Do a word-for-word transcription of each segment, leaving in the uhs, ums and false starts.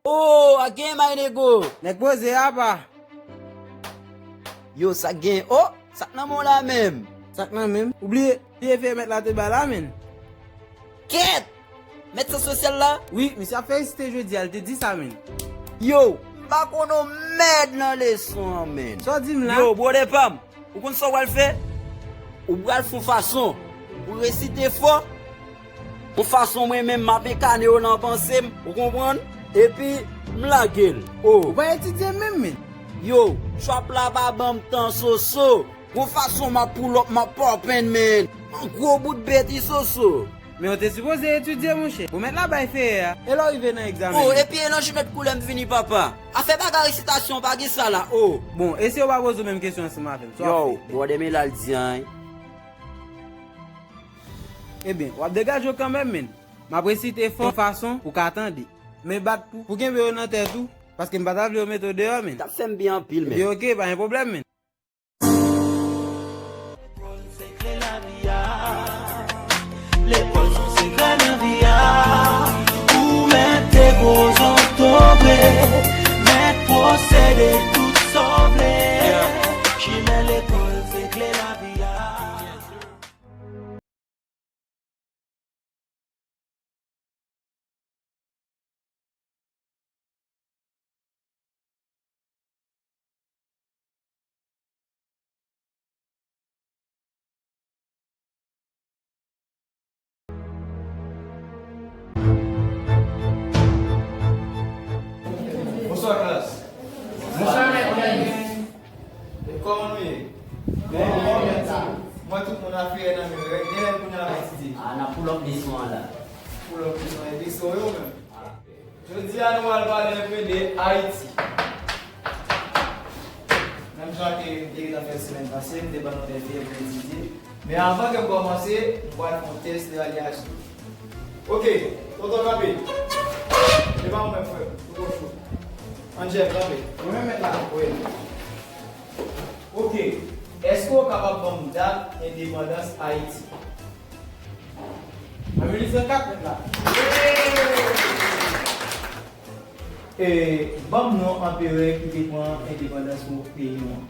Oh, a gen my nego. Nèg poze apa. Yo, sa gen. Oh, sa k nan men w la menm? Sa k nan men m? Ou bliye, bliye fè mèt la te bay la, menn. Kèt! Mèt sant sosyal la? Wi, misye ap fè resite jodi a, li te di sa, menn. Yo, m pa konn yon mèd nan leson an, menn. Sa w di m la? Yo, bwodè pa m, ou konn sa w pral fè? Ou pral fè yon fason pou resite fò, yon fason mwen menm m ap enkane yo nan panse m, ou konprann? Epi, m lage l. Oh. Ou pa etidye menm, menn. Yo, trap la pa ban m tan, Soso. Gon fason m ap pull up, m ap poppin, menn. Yon gwo bout bèt wi, Soso. Men w te sipoze etidye, monchè. Bon, mèt la bay feyè a. E lè w rive nan egzamen? Oh, epi e nan jimèt koulè m vini, papa. Afè bagay resitasyon, pa gen sa la, oh. Bon, e si yo pa poze w menm kesyon ansanm avè m, sa w ap fè? Yo, bwodè, men l al di an. Ebyen, w ap degaje w kanmenm, menn. M ap resite fò yon fason pou w ka tande. Men bat pou, pou kenbe yo nan tèt ou, paske m pa ta vle yo mete w deyò, menn. T ap fè m byen anpil, menn. Ebyen, oke, pa gen pwoblèm, menn. Lekòl se kle lavi a. Lekòl se sekrè nan vi a. Ou mèt te gwo zon tonbe. Mèt posede tout sa w vle. Chimen lekòl se kle lavi a. Bonswa, klas. Bonswa, mèt. E kòman nou ye? Bon, bon, mèt la. Mwen, tout moun afere nan men yo. Genlè kounye a n ap etidye. Ah, n ap pull up leson an la. Pull up leson an, epi se yo menm. Jodi a, nou pral pale enpe de Ayiti. Menm jan ke m te gentan fè l semèn pase, m te ban nou de fèy pou etidye. Men avan ke m kòmanse, m pral fè yon tès de raliyaj tou. Oke, tonton kanpe. Se pa mwen, frè m. Ou twò cho. Angel, kanpe. Mwen menm mèt la. Wi. Oke. Èske w kapab ban m dat endepandans Ayiti? An mil uit san kat, mèt la. E, ban m non anperè ki te pran endepandans pou peyi nou an.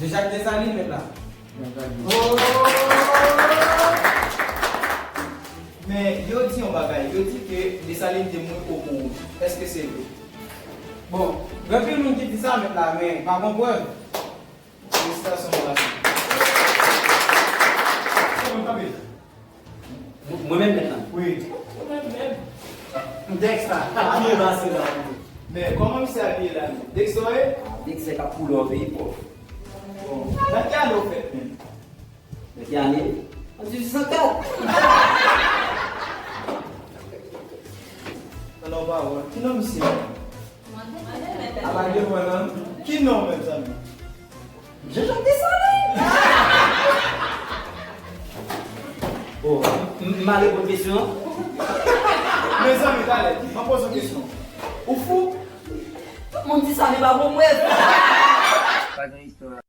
Jean Jacques Dessalines, mèt la. Jean Jacques Dessalines. Oh! Men, yo di yon bagay, yo di ke Dessalines te mouri o Pon Wouj. Èske se vre? Bon, gen anpil moun ki di sa, mèt la, men pa gon prèv. Felisitasyon, bravo. Mwen menm, mèt la. Wi. Ou menm menm. M te ekstra. Abiye pase la. Men, kòman misye abiye la, menm? Dexter, e? Dexter k ap koule yon peyi pòv. Bon. Nan ki ane ou fèt, menm? Nan ki ane? An dizuit san kat. Alò, pawòl. Ki non misye? Apa de mwen, non? Ki non, menm, zanmi? Jean Jacques Dessalines! Bon, m, m, m ale poze kesyon an. Mezanmi, talè, m ap poze yon kesyon. Ou fou? Tout moun di sa, men pa bon, brèf. Pa gen istwa.